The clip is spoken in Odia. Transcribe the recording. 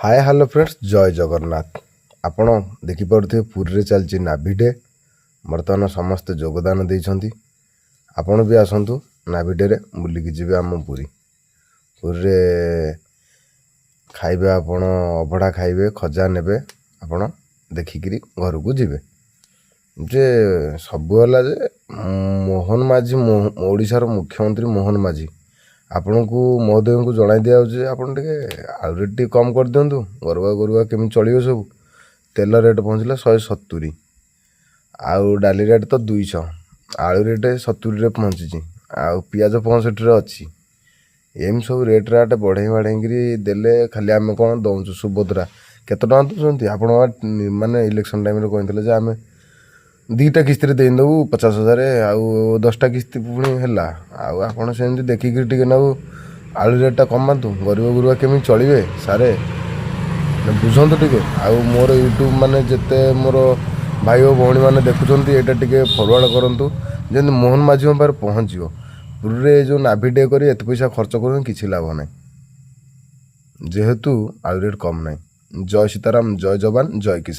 ହାଏ, ହ୍ୟାଲୋ ଫ୍ରେଣ୍ଡସ୍, ଜୟ ଜଗନ୍ନାଥ। ଆପଣ ଦେଖିପାରୁଥିବେ, ପୁରୀରେ ଚାଲିଛି ନାଭି ଡେ। ବର୍ତ୍ତମାନ ସମସ୍ତେ ଯୋଗଦାନ ଦେଇଛନ୍ତି। ଆପଣ ବି ଆସନ୍ତୁ, ନାଭି ଡେରେ ବୁଲିକି ଯିବେ ଆମ ପୁରୀ। ପୁରୀରେ ଖାଇବେ ଆପଣ, ଅବଢ଼ା ଖାଇବେ, ଖଜା ନେବେ ଆପଣ, ଦେଖିକିରି ଘରକୁ ଯିବେ। ଯେ ସବୁ ହେଲା ଯେ ମୋହନ ମାଝୀ, ଓଡ଼ିଶାର ମୁଖ୍ୟମନ୍ତ୍ରୀ ମୋହନ ମାଝୀ, ଆପଣଙ୍କୁ ମହୋଦୟଙ୍କୁ ଜଣାଇ ଦିଆଯାଉଛି ଯେ ଆପଣ ଟିକେ ଆଳୁ ରେଟ୍ ଟିକେ କମ୍ କରିଦିଅନ୍ତୁ। ଗରିବ ଗୁରୁବା କେମିତି ଚଳିବେ ସବୁ? ତେଲ ରେଟ୍ ପହଞ୍ଚିଲା 170, ଆଉ ଡାଲି ରେଟ୍ ତ 200, ଆଳୁ ରେଟ୍ 70ରେ ପହଞ୍ଚିଛି, ଆଉ ପିଆଜ 65ରେ ଅଛି। ଏମିତି ସବୁ ରେଟ୍ ରାଟ ବଢ଼େଇ ବାଢ଼େଇକିରି ଦେଲେ। ଖାଲି ଆମେ କ'ଣ ଦେଉଛୁ? ସୁଭଦ୍ରା କେତେ ଟଙ୍କା ଦେଉଛନ୍ତି ଆପଣ? ମାନେ ଇଲେକ୍ସନ୍ ଟାଇମ୍ରେ କହିଥିଲେ ଯେ ଆମେ ଦୁଇଟା କିସ୍ତିରେ ଦେଇଦେବୁ 50,000, ଆଉ 10ଟା କିସ୍ତି ପୁଣି ହେଲା। ଆଉ ଆପଣ ସେମିତି ଦେଖିକିରି ଟିକେ ନାକୁ ଆଳୁ ରେଟ୍ଟା କମାନ୍ତୁ। ଗରିବ ଗୁରୁବା କେମିତି ଚଳିବେ ସାରେ, ବୁଝନ୍ତୁ ଟିକେ। ଆଉ ମୋର ୟୁଟ୍ୟୁବ୍ ମାନେ ଯେତେ ମୋର ଭାଇ ଓ ଭଉଣୀମାନେ ଦେଖୁଛନ୍ତି, ଏଇଟା ଟିକେ ଫରୱାର୍ଡ଼ କରନ୍ତୁ, ଯେମିତି ମୋହନ ମାଝୀଙ୍କ ପାଖରେ ପହଞ୍ଚିବ। ପୁରୀରେ ଏ ଯେଉଁ ନାଭି ଡେ କରି ଏତେ ପଇସା ଖର୍ଚ୍ଚ କରୁଛନ୍ତି, କିଛି ଲାଭ ନାହିଁ, ଯେହେତୁ ଆଳୁ ରେଟ୍ କମ୍ ନାହିଁ। ଜୟ ସୀତାରାମ, ଜୟ ଯବାନ, ଜୟ କିଷାନ।